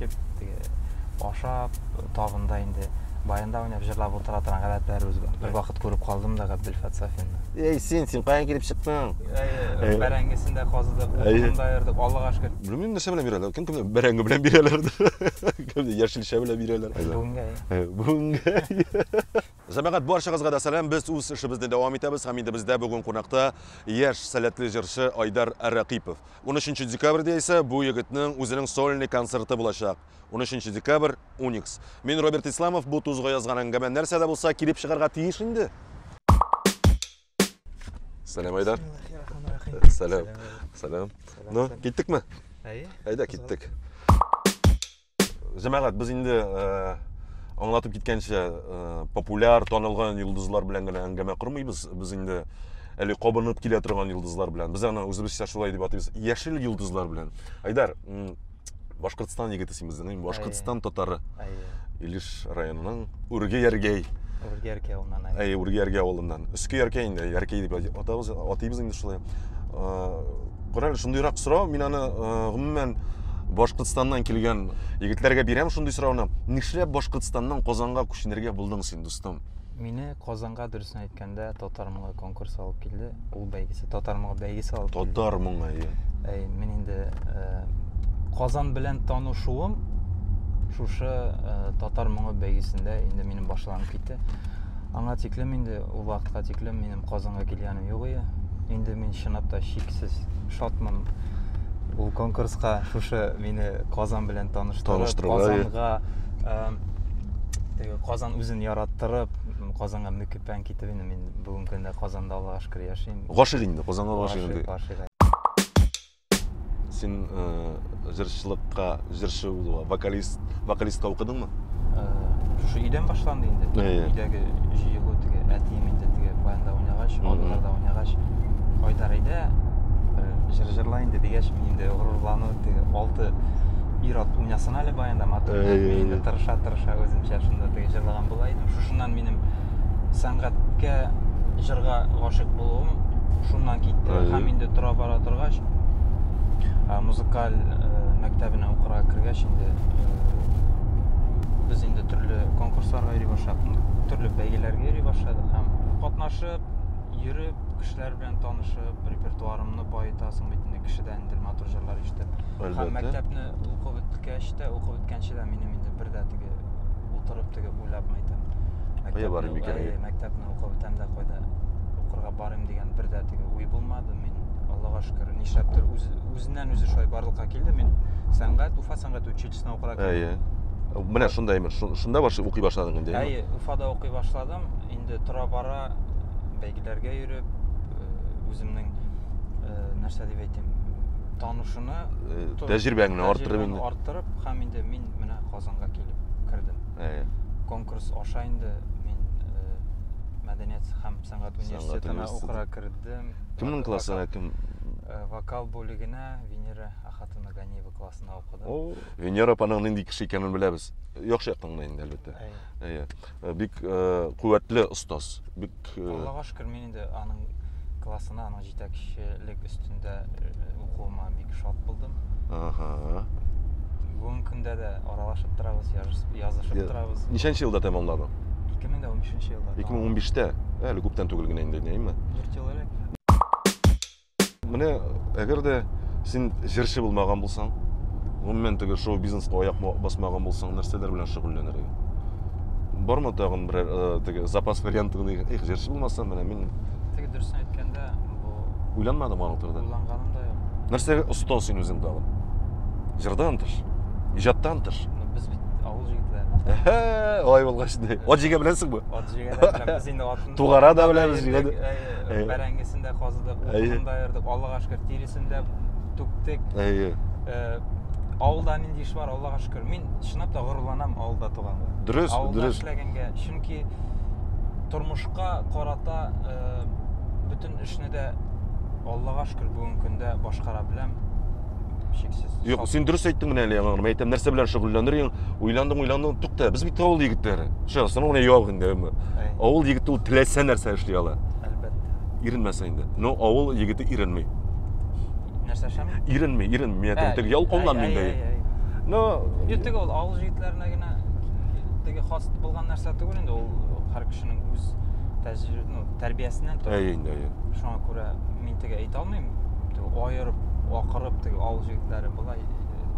эчеп, теге ашап, табында инде баянда уйнап җырлап утыра торган гадәтләребез бар. Бер вакыт күреп калдым да Габделфәт Сафинны. Эй, син, син каян килеп чыктың? Әйе, бәрәңгесен дә казыдык, утынын да ярдык, Аллага шөкер. Белмим, нәрсә белән бирәләр. Кем кемне бәрәңге белән бирәләр. Кемне яшелчә белән бирәләр. Бүгенгә. Бүгенгә. Җәмәгать, барчагызга да сәлам. Без үз эшебезне дәвам итәбез һәм инде бездә бүген кунакта яшь сәләтле җырчы Айдар Рәкыйпов. 13 декабрьдә исә бу егетнең үзенең сольный концерты булачак. 13 декабрь, Уникс. Мин Роберт Исламов, бу тузга язган әңгәмә нәрсә дә булса килеп чыгарга тиеш инде. Сәлам, Айдар. Сәлам. Сәлам. Ну, киттекме? Әйе. Әйдә, киттек. Җәмәгать, без инде э, аңлатып киткәнчә, э, популяр, танылган йолдызлар белән генә әңгәмә кормыйбыз. Без инде әле кабынып килә торган йолдызлар белән. Без аны үзебезчә шулай дип атыйбыз. Яшел йолдызлар белән. Айдар, Башкортстан егете син безнең, Башкортстан татары. Илеш районының Үрге Яргәй. Үрге Яркәй авылыннан. Әйе, Үрге Яргәй авылыннан. Өске Яркәй инде, Яркәй дип атабыз, атыйбыз инде шулай. Кара әле, шундыйрак сорау, мин аны гомумән Башкортстаннан килгән егетләргә бирәм шундый сорауны. Нишләп Башкортстаннан Казанга күченергә булдың син, дустым? Мине Казанга, дөресен әйткәндә, Татар моңы конкурсы алып килде. Ул бәйгесе, Татар моңы бәйгесе алып килде. Татар моңы, әйе. Әй, мин инде Казан белән танышуым шушы Татар моңы бәйгесендә инде минем башланып китте. Аңа тиклем инде, ул вакытка тиклем минем Казанга килгәнем юк иде. Инде мин чынлап та чиксез шатмын ул конкурска шушы мине Казан белән таныштырып, Казанга теге Казан үзен яраттырып, Казанга мөкиббән китеп инде мин бүгенге көндә Казанда Аллага шөкер яшим. Гашыйк инде, Казанга гашыйк инде. Гашыйк. Син җырчылыкка, җырчы булуга, вокалист, вокалистка укыдыңмы? Шушы өйдән башланды инде. Өйдәге җыелу теге әтием инде теге баянда уйнагач, абыйларда уйнагач, Айдар әйдә, бер җыр җырла инде дигәч, мин инде горурлану теге алты ир-ат уйнасын әле баянда матур. Мин инде тырыша-тырыша үземчә шунда теге җырлаган була идем. Шушыннан минем сәнгатькә, җырга гашыйк булуым шуннан китте. Һәм инде тора бара торгач, музыкаль мәктәбенә укырга кергәч инде без инде төрле конкурсларга йөри башладык, төрле бәйгеләргә йөри башладык һәм катнашып, йөреп, кешеләр белән танышып, репертуарымны баетасың бит инде кешедән инде матур җырлар ишетеп. Һәм мәктәпне укып беткәч тә, укып беткәнче дә минем инде бер дә теге утырып теге уйлап әйтәм. Кая барыйм икән? Мәктәпне укып бетәм дә кайда укырга барыйм дигән бер дә теге уй булмады. Мин Аллага шөкер, нишләптер үз, үзеннән үзе шулай барлыкка килде. Мин сәнгать, Уфа сәнгать училищесына укырга кердем. Әйе. Менә шунда әйме, шунда баш укый башладың инде. Әйе, Уфада укый башладым. Инде тора-бара бәйгеләргә йөреп, үземнең нәрсә дип әйтим, танышуны, тәҗрибәңне арттырып инде. Арттырып һәм инде мин менә Казанга килеп кердем. Әйе. Конкурс аша инде мин мәдәният һәм сәнгать университетына укырга кердем. Кемнең классына кем? Вокал бүлегенә Венера Ахатовна Ганиева классына укыдым. О, Венера апаның нинди кеше икәнен беләбез. Яхшы яктан гына инде, әлбәттә. Әйе. Бик куәтле остаз. Бик Аллага шөкер, мин инде аның классына, аның җитәкчелек өстендә укуыма бик шат булдым. Ага. Бүгенге көндә дә аралашып торабыз, язышып торабыз. Ничәнче елда тәмамладың? 2015 елда. 2015-тә? Әле күптән түгел генә инде, әйеме? 4 ел элек. Менә әгәр дә син җырчы булмаган булсаң, гомумән теге шоу-бизнеска аяк басмаган булсаң, нәрсәләр белән шөгыльләнер идең? Бармы тагын берәр теге запас варианты гына, эх, җырчы булмасам, менә мин Теге дөресен әйткәндә, бу Уйланмадым аның турында. Уйланганым да юк. Нәрсәгә оста син үзең тагын? Җырдан тыш, иҗаттан тыш. Ну, без бит авыл җегетләре. Әһә, алай булгач инде. Ат җигә беләсеңме? Ат җигә дә беләм. Без инде атын Тугара да беләбез, җигә дә. Әйе, бәрәңгесен дә казыдык, утынын да ярдык, Аллага шөкер, тиресен дә түктек. Әйе. Авылда нинди эш бар, Аллага шөкер. Мин чынлап та горурланам авылда туганга. Дөрес, авылда дөрес. эшләгәнгә, чөнки тормышка карата бөтен эшне дә Аллага шөкер бүгенге көндә башкара беләм. Шиксез. Юк, син дөрес әйттең менә әле яңа гына. Әйтәм, нәрсә белән шөгыльләнер идең? Уйландың, уйландың, тукта, без бит авыл егетләре. Шул, соң менә юк инде. Авыл егете ул теләсә нәрсә эшли ала. Әлбәттә. Иренмәсә инде. Но авыл егете иренми. Нәрсә эшләми? Иренми, иренми. Мин әйтәм, теге ялкауланмый инде. Но Юк, теге ул авыл җегетләренә генә теге хас булган нәрсә түгел инде, ул һәр кешенең үз тәҗрибә, ну, тәрбиясеннән тора. Әйе инде, әйе. Шуңа күрә мин теге әйтә алмыйм, теге аерып, акырып теге авыл җегетләре болай,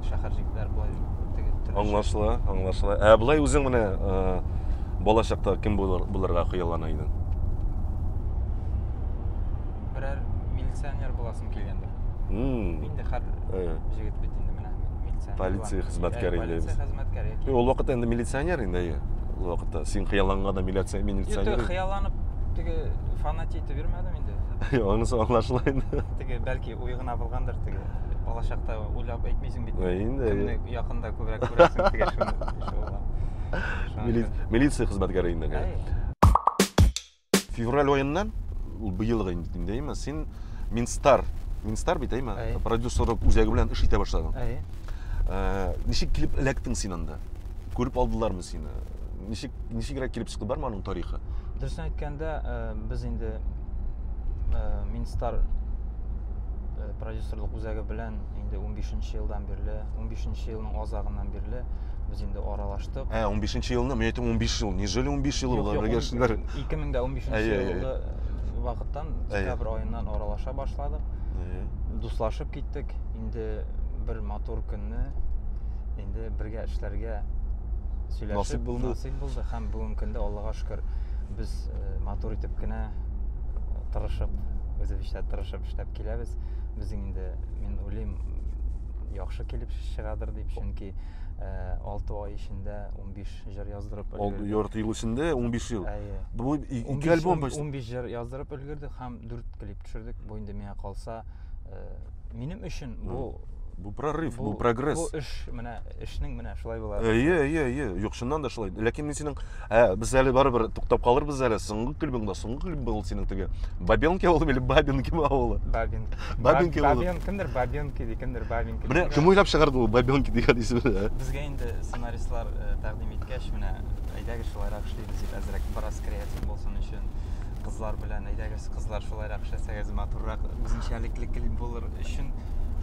шәһәр җегетләре болай теге төрлечә. Аңлашыла, аңлашыла. Ә болай үзең менә бала чакта кем булырга хыяллана идең? Берәр милиционер буласым килгәндер. Инде һәр җегет бит инде менә милиционер. Полиция хезмәткәре инде. Полиция хезмәткәре. Ул вакытта инде милиционер инде, әйе. Ул вакытта син хыялланган да милиционер. Юк, хыялланып теге фанатить итеп йөрмәдем инде. Анысы аңлашыла инде. Теге бәлки уй гына булгандыр теге. Бала чакта уйлап әйтмисең бит. Инде. Кемне якында күбрәк күрәсең теге шуны. Милиция хезмәткәре инде. Февраль аеннан, ул быелгы инде, әйме, син Минстар, Минстар бит, әйме, продюсерлык үзәге белән эш итә башладың. Әйе. Ничек килеп эләктең син анда? Күреп алдылармы сине? Ничек, ничегрәк килеп чыкты, бармы аның тарихы? Дөресен әйткәндә, без инде Минстар продюсерлык үзәге белән инде 15 елдан бирле, 15 елның азагыннан бирле без инде аралаштык. Ә, 15 елны, мин әйтәм 15 ел, неужели 15 ел Юк, булар юк, бергә эшлиләр? 2015 Әйе, әйе, елгы вакыттан, Әйе. декабрь аеннан аралаша башладык. Әйе. Дуслашып киттек. Инде бер матур көнне инде бергә эшләргә сөйләшеп Насыйп булды. Насыйп булды һәм бүгенге көндә Аллага шөкер без матур итеп кенә тырышып, үзебезчә тырышып эшләп киләбез. Безнең инде, мин уйлыйм, яхшы килеп чыгадыр дип, чөнки 6 ай эчендә 15 җыр яздырып өлгердек. Ярты ел эчендә 15 ел. Әйе. Бу ике альбом почти. 15 җыр яздырып өлгердек һәм 4 клип төшердек. Бу инде миңа калса, минем өчен бу Бу прорыв, бу прогресс. Бу эш менә эшнең менә шулай була. Әйе, әйе, әйе. Юк, чыннан да шулай. Ләкин мин синең, без әле барыбер туктап калырбыз әле. Соңгы клибыңда, соңгы клип был синең теге. Бабенки авылы или Бабинки авылы? Бабинки. Бабинки авылы. Бабен, кемдер Бабенки ди, кемдер Бабинки. Менә кем уйлап чыгарды ул Бабенки дигән исемне? Безгә инде сценаристлар тәкъдим иткәч, менә әйдәгез шулайрак эшлибез дип, әзрәк бераз креатив булсын өчен кызлар белән әйдәгез кызлар шулайрак эшләсәгез матуррак, үзенчәлекле клип булыр өчен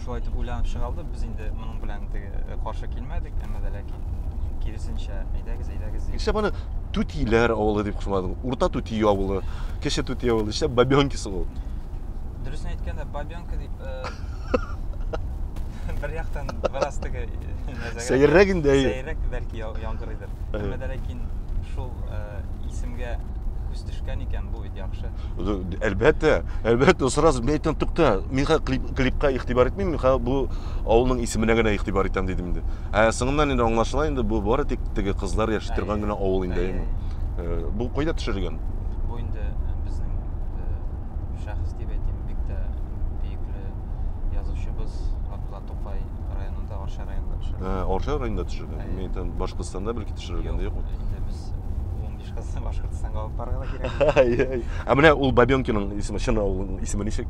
шулай итеп уйланып чыгалды. Без инде моның белән теге каршы килмәдек, әмма дә ләкин киресенчә әйдәгез, әйдәгез дип. Нишләп аны Түтиләр авылы дип кушмадың? Урта Түти авылы, Кече Түти авылы, нишләп Бабенкисы ул? Дөресен әйткәндә, Бабенка дип бер яктан бераз теге сәеррәк инде, әйе. Сәеррәк бәлки яңгырыйдыр. Әмма дә ләкин шул исемгә күз төшкән икән, бу бит яхшы. Әлбәттә, әлбәттә, сразу мин әйтәм, тукта, мин хәзер клипка игътибар итмим, мин хәзер бу авылның исеменә генә игътибар итәм дидем инде. Ә соңыннан инде аңлашыла инде, бу бары тик теге кызлар яши торган генә авыл инде, әйеме? Бу кайда төшерелгән? Бу инде безнең шәхес дип әйтим, бик тә бөекле язучыбыз Габдулла Тукай районында, Арча районында төшерелгән. Арча районында төшерелгән. Мин әйтәм, Башкортстанда бәлки төшерелгән, юкмы? Инде без 15 кызны Башкортстанга алып барырга да кирәк. Әй, әй. Ә менә ул Бабенкиның исеме, чын авылының исеме ничек?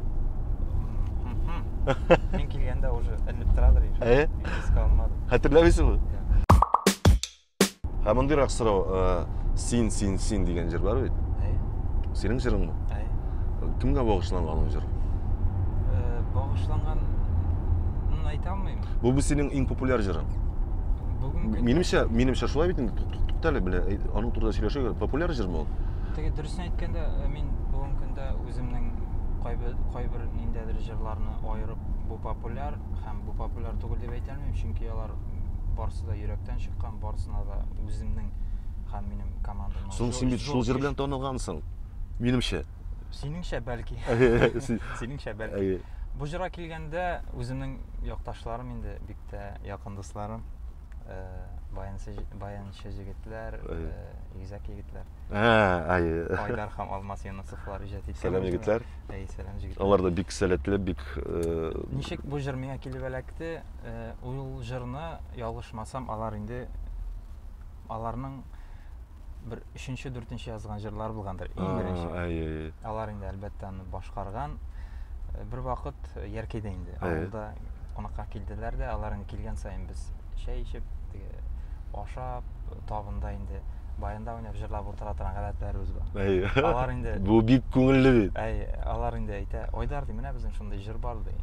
Мин килгәндә уже эленеп торадыр инде. Әйе. Искә алмадым. Хәтерләмисеңме? Һәм мондыйрак сорау, син, син, син дигән җыр бар бит. Әйе. Синең җырыңмы? Әйе. Кемгә багышланган ул җыр? Багышланган әйтә алмыйм. Бу бу синең иң популяр җырың. Бүген көндә Минемчә, минемчә шулай бит инде. Тукта әле, менә аның турында сөйләшергә, популяр җырмы ул? Теге дөресен әйткәндә, мин бүгенге көндә үземнең кайбер ниндәдер җырларны аерып, бу популяр һәм бу популяр түгел дип әйтә алмыйм, чөнки алар барысы да йөрәктән чыккан, барысына да үземнең һәм минем командамның Соң син бит шул җыр белән танылгансың. Минемчә. Синеңчә бәлки. Синеңчә бәлки. Бу җырга килгәндә үземнең якташларым инде бик тә якын дусларым, баянчы җегетләр, игезәк егетләр. Әйе. Айдар һәм Алмаз Юнысовлар иҗат иткән. Сәлам егетләр. Әйе, сәлам егетләр. Алар да бик сәләтле, бик Ничек бу җыр миңа килеп эләкте? Ул җырны ялгышмасам, алар инде аларның бер өченче, дүртенче язган җырлары булгандыр, иң беренче. Әйе, әйе. Алар инде әлбәттә аны башкарган. Бер вакыт Яркәйдә инде авылда кунакка килделәр дә, алар инде килгән саен без чәй эчеп, теге ашап, табында инде баянда уйнап җырлап утыра торган гадәтләребез бар. Әйе. Алар инде Бу бик күңелле бит. Әйе, алар инде әйтә, Айдар ди, менә безнең шундый җыр бар ди.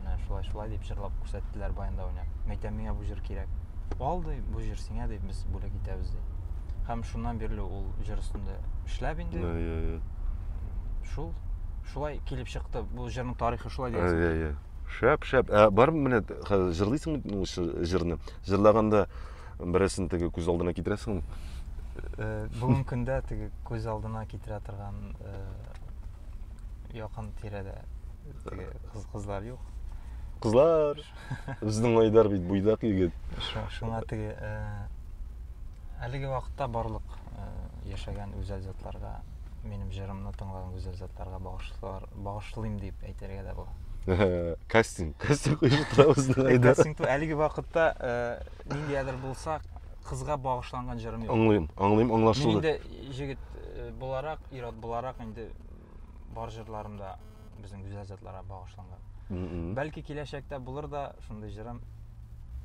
Менә шулай шулай дип җырлап күрсәттеләр баянда уйнап. Мин әйтәм, миңа бу җыр кирәк. Ал ди, бу җыр сиңа ди, без бүләк итәбез ди. Һәм шуннан бирле ул җыр өстендә эшләп инде. Әйе, әйе. Шул шулай килеп чыкты. Бу җырның тарихы шулай диясең. Әйе, әйе. Шәп, шәп. Ә бармы менә хәзер җырлыйсың бит ул җырны. Җырлаганда берәрсен теге күз алдына китерәсеңме? Э, бүгенге көндә теге күз алдына китерә торган э, якын тирәдә теге кыз кызлар юк. Кызлар! Безнең Айдар бит буйдак егет. Шуңа теге э, әлеге вакытта барлык э, яшәгән гүзәл затларга, минем җырымны тыңлаган гүзәл затларга багышлар, багышлыйм дип әйтергә дә була. Кастинг, кастинг оештыра безнең Айдар. Кастинг әлеге вакытта э, ниндидер булса кызга багышланган җырым юк. Аңлыйм, аңлыйм, аңлашылды. Мин инде җегет буларак, ир-ат буларак инде бар җырларым да безнең гүзәл затларга багышланган. Бәлки киләчәктә булыр да шундый җырым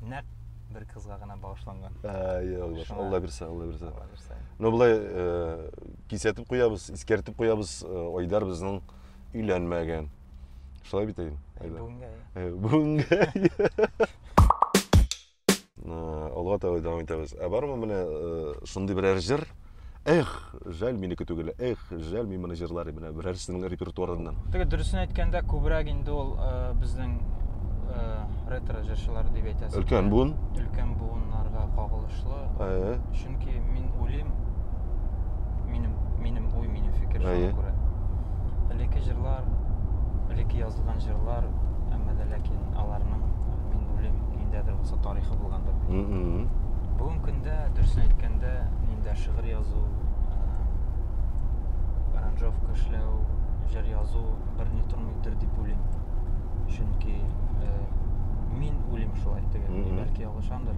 нәкъ бер кызга гына багышланган. Әй, Алла, Алла бирсә, Алла бирсә. Алла бирсә. Ну болай э, кисәтеп куябыз, искәртеп куябыз, э, Айдар безнең өйләнмәгән. Шулай бит әйе? Бүгенгә. Бүгенгә. Алга таба дәвам итәбез. Ә бармы менә шундый берәр җыр? Эх, жәл минеке түгел. Эх, жәл мин моны җырлар идем менә берәрсенең репертуарыннан. Теге дөресен әйткәндә, күбрәк инде ул безнең ретро җырчылар дип әйтәсең. Өлкән буын. Өлкән буыннарга кагылышлы. Әйе. Чөнки мин уйлыйм, минем минем уй, минем фикер шуңа күрә. Элекке җырлар, элекке язылган җырлар, әмма дә ләкин аларның мин уйлыйм, ниндәдер булса тарихы булгандыр. Бүгенге көндә, дөресен әйткәндә, ниндә шигырь язу, аранжировка эшләү, җыр язу берни тормыйдыр дип уйлыйм. Чөнки мин уйлыйм шулай теге, бәлки ялгышамдыр.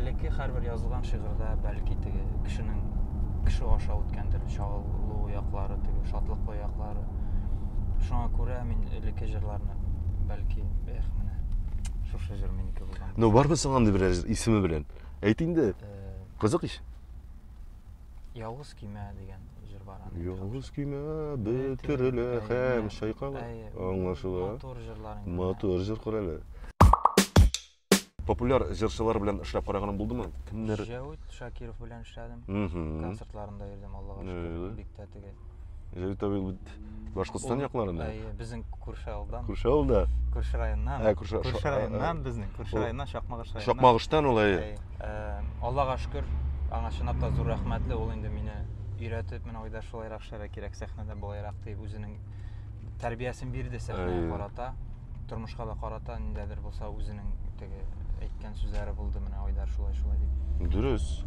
Элекке һәрбер язылган шигырьдә бәлки теге кешенең кеше аша үткәндер, чагылу яклары, теге шатлыклы яклары. Шуңа күрә мин элекке җырларны бәлки, эх, менә шушы җыр минеке булган. Ну, бармы соң андый берәр җыр исеме белән? Әйт инде. Э, Кызык ич. Ялгыз көймә дигән җыр бар аның. Ялгыз көймә бөтерелә һәм чайкала. Аңлашыла. Матур җырлар инде. Матур җыр кор әле. Популяр җырчылар белән эшләп караганың булдымы? Кемнәр? Җәвит Шакиров белән эшләдем. Концертларында йөрдем, Аллага шөкер. Бик тә теге. Җәвит абый бит Башкортстан якларында. Әйе, безнең күрше авылдан. Күрше авылда. Күрше районнан. Ә, күрше, күрше районнан безнең, күрше районнан, Чакмагыш районнан. Чакмагыштан ул, әйе. Аллага шөкер, аңа чынлап та зур рәхмәтле, ул инде мине өйрәтеп, менә уйда шулайрак эшләргә кирәк, сәхнәдә болайрак дип үзенең тәрбиясен бирде сәхнәгә карата. Тормышка да карата ниндәдер булса үзенең теге әйткән сүзләре булды, менә Айдар шулай шулай дип. Дөрес.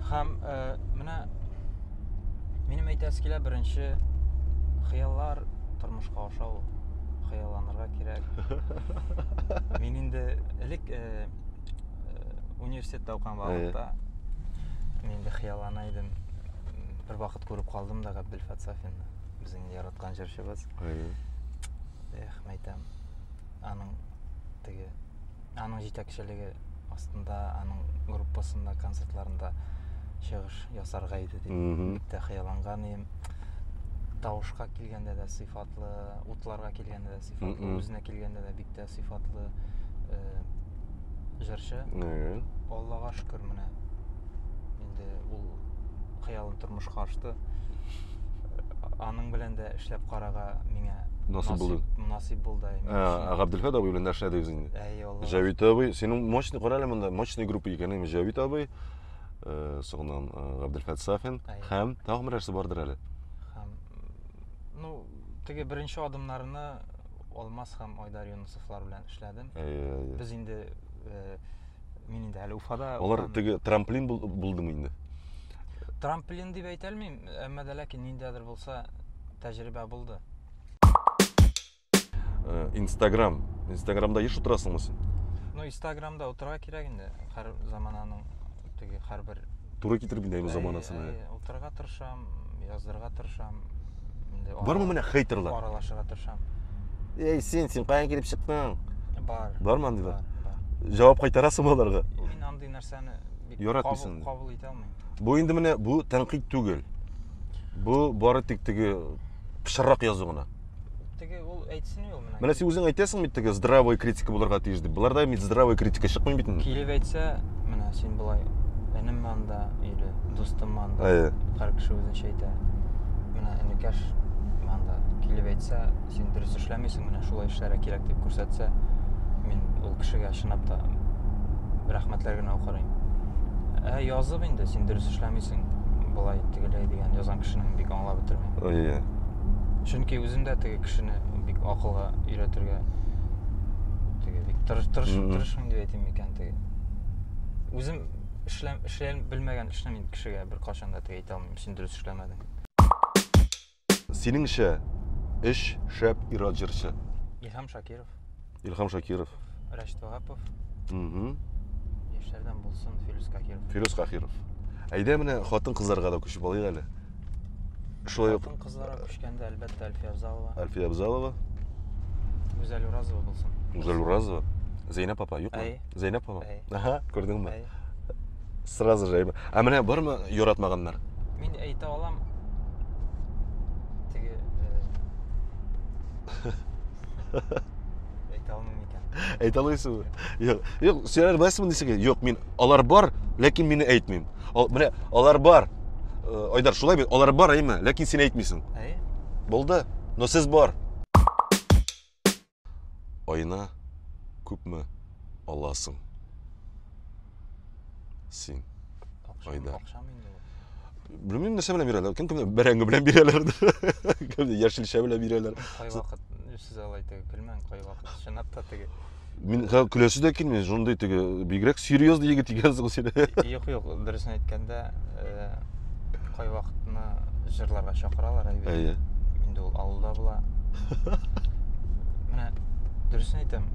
Һәм э, менә минем әйтәсе килә, беренче хыяллар тормышка аша ул. Хыялланырга кирәк. Мин инде элек э, э, университетта укыган вакытта мин инде хыяллана идем. Бер вакыт күреп калдым да Габделфәт Сафинны, безнең яраткан җырчыбыз. Эх, мәйтәм, аның теге, аның җитәкчелеге астында, аның группасында, концертларында чыгыш ясарга иде дип бик тә хыялланган идем. Тавышка килгәндә дә сыйфатлы, утларга килгәндә дә сыйфатлы, үзенә килгәндә дә бик тә сыйфатлы э, җырчы. Аллага шөкер, менә инде ул хыялым тормышка ашты. Аның белән дә эшләп карага миңа насыйп булды. Насыйп булды. Ә Габделфәт абый белән дә эшләдегез инде. Әйе, Алла. Җәвит абый, синең мощный, кара әле монда, мощный группа икән, әйме Җәвит абый, э, соңыннан э, Габделфәт Сафин һәм тагын берәрсе бардыр әле. Һәм ну, теге беренче адымнарны Алмаз һәм Айдар Юнысовлар белән эшләдем. Әйе, әйе. Без инде э, мин инде әле Уфада. Алар теге трамплин булдымы инде? Трамплин дип әйтә алмыйм, әмма дә ләкин ниндәдер булса тәҗрибә булды. Э, Инстаграм. Инстаграмда еш утырасыңмы син? Ну, Инстаграмда утырырга кирәк инде. Һәр замананың теге һәрбер туры китереп инде заманасына. Утырырга тырышам, яздырырга тырышам. Инде Бармы менә хейтерлар? Аралашырга тырышам. Эй, син, син каян килеп чыктың? Бар. Бармы андыйлар? Бар, бар. Җавап кайтарасыңмы аларга? Мин андый нәрсәне бик яратмыйсың. Кабул итә алмыйм. Бу инде менә бу тәнкыйть түгел. Бу бары тик теге пычрак язу гына. Теге ул әйтсен ул менә. Менә син үзең әйтәсең бит теге здравая критика булырга тиеш дип. Боларда бит здравая критика чыкмый бит инде. Килеп әйтсә, менә Менә син болай энем анда или дустым анда. Һәр кеше үзенчә әйтә. Менә энекәш анда килеп әйтсә, син дөрес эшләмисең, менә шулай эшләргә кирәк дип күрсәтсә, мин ул кешегә чынлап та рәхмәтләр генә укыр идем. Ә язып инде син дөрес эшләмисең, болай тегеләй дигән язган кешенең бик аңлап бетермим. Әйе. Чөнки үзем дә теге кешене бик акылга өйрәтергә теге бик тырыш тырыш тырышмын дип әйтим микән теге. Үзем эшләм эшләй белмәгән эшне мин кешегә беркайчан да теге әйтә алмыйм, син дөрес эшләмәдең. Синеңчә, өч шәп ир-ат җырчы? Илһам Шакиров. Илһам Шакиров. Рәшит Ваһапов. Угу. Яшьләрдән булсын Филүс Каһиров. Филүс Каһиров. Әйдә менә хатын-кызларга да күчеп алыйк әле. Шулай ук хатын-кызларга күчкәндә әлбәттә Әлфия Абзалова. Әлфия Абзалова. Гүзәл Уразова булсын. Гүзәл Уразова. Зәйнәп апа, юкмы? Зәйнәп апа. Ага, күрдеңме? Сразу же. Ә менә бармы яратмаганнар? Мин әйтә алам. Теге Әйтә алмыйм икән. Әйтә алмыйсыңмы? Юк, юк, сөйләр беләсеңме ничек? Юк, мин алар бар, ләкин мине әйтмим. Менә алар бар. Айдар, шулай бит, алар бар, әйме, ләкин син әйтмисең. Әйе. Булды. Но сез бар. Аена күпме аласың? Син. Айдар. Акчам инде ул. Белмим, нәрсә белән бирәләр. Кем кемне бәрәңге белән бирәләр. Кемне яшелчә белән бирәләр. Кайвакыт сез алай теге көлмәң, кайвакыт чынлап та теге. Мин көләсе дә килми, шундый теге бигрәк серьезный егет икәнсең син. Юк, юк, дөресен әйткәндә, кайвакытны җырларга чакыралар әйбәт. Әйе. Инде ул авылда була. Менә дөресен әйтәм,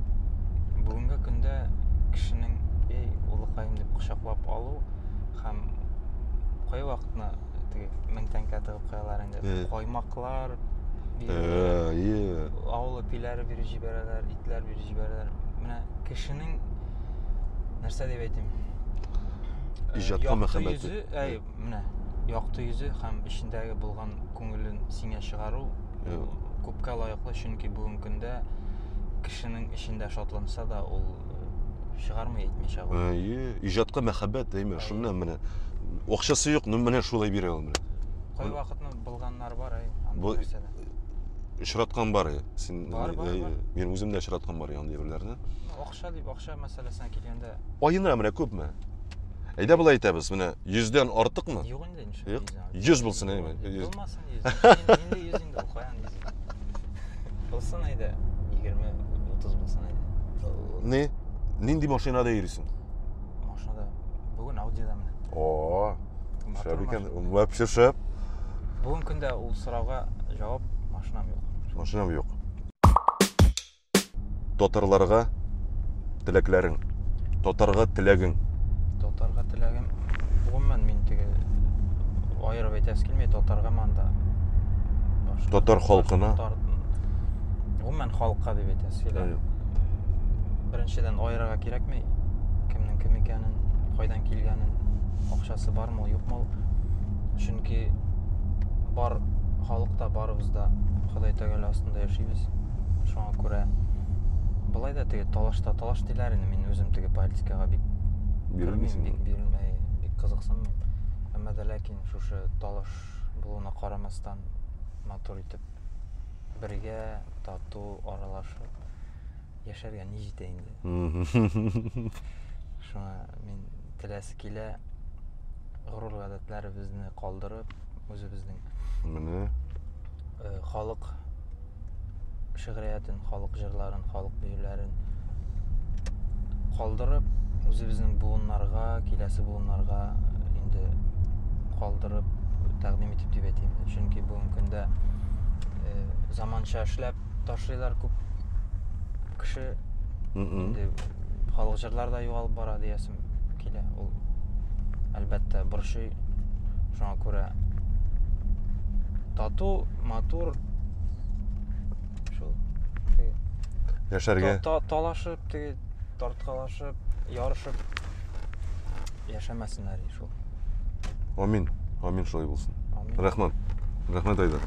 бүгенге көндә кешенең эй, улыкаем дип кочаклап алу һәм кайвакытны теге мең тәңкә тыгып куялар инде. Каймаклар бирү, авыл әпиләре биреп җибәрәләр, итләр биреп җибәрәләр. Менә кешенең нәрсә дип әйтим? Иҗатка мәхәббәте. Йөзе, әй, менә якты йөзе һәм эчендәге булган күңелен сиңа чыгару күпкә лаеклы, чөнки бүгенге көндә кешенең эчендә шатланса да, ул чыгармый әйтмичә. Әйе, иҗатка мәхәббәт, әйме, шуннан менә акчасы юк, ну менә шулай бирә ул менә. Кайвакытны булганнар бар, әй, андый нәрсәдә. Очраткан бар, син бар, бар, бар. Мин үзем дә очраткан бар андый әйберләрне. Акча дип, акча мәсьәләсенә килгәндә. Аена менә күпме? Әйдә болай әйтәбез, менә йөздән артыкмы? Юк инде, ничек? Юк. 100 булсын, әйме? Булмасын 100. Инде 100 инде, ул каян 100? Булсын әйдә, 20, 30 булсын әйдә. Не? Нинди машинада йөрисең? Машинада. Бүген Audi-да менә. О, шәп икән. Вообще шәп. Бүген көндә ул сорауга җавап машинам юк. Машинам юк. Татарларга теләкләрең. Татарга теләгең. Татарга теләгем, гомумән мин теге аерып әйтәсе килми, татарга манда. Татар халкына. Татар, гомумән халыкка дип әйтәсе килә. Беренчедән аерырга кирәкми, кемнең кем икәнен, кайдан килгәнен, акчасы бармы, юкмы ул. Чөнки бар халык та барыбыз да Ходай Тәгалә астында яшибез. Шуңа күрә былай да теге талашта талаш диләр инде, мин үзем теге политикага бик бирелмисең, бик бирелмәй, бик кызыксынмыйм. Әмма дә ләкин шушы талаш булуына карамастан матур итеп бергә тату аралашып яшәргә ни җитә инде. Шуңа мин теләсе килә горур гадәтләребезне калдырып, үзебезнең менә халык шигъриятен, халык җырларын, халык биюләрен калдырып, үзебезнең буыннарга, киләсе буыннарга инде калдырып, тәкъдим итеп дип әйтим. Чөнки бүгенге көндә заманча эшләп ташлыйлар күп кеше. Инде халык җырлар да югалып бара диясем килә. Ул әлбәттә борчый. Шуңа күрә тату, матур шул теге яшәргә талашып, теге тарткалашып, ярышып яшәмәсеннәр шул. Амин. Амин шулай булсын. Амин. Рәхмәт. Рәхмәт, Айдар.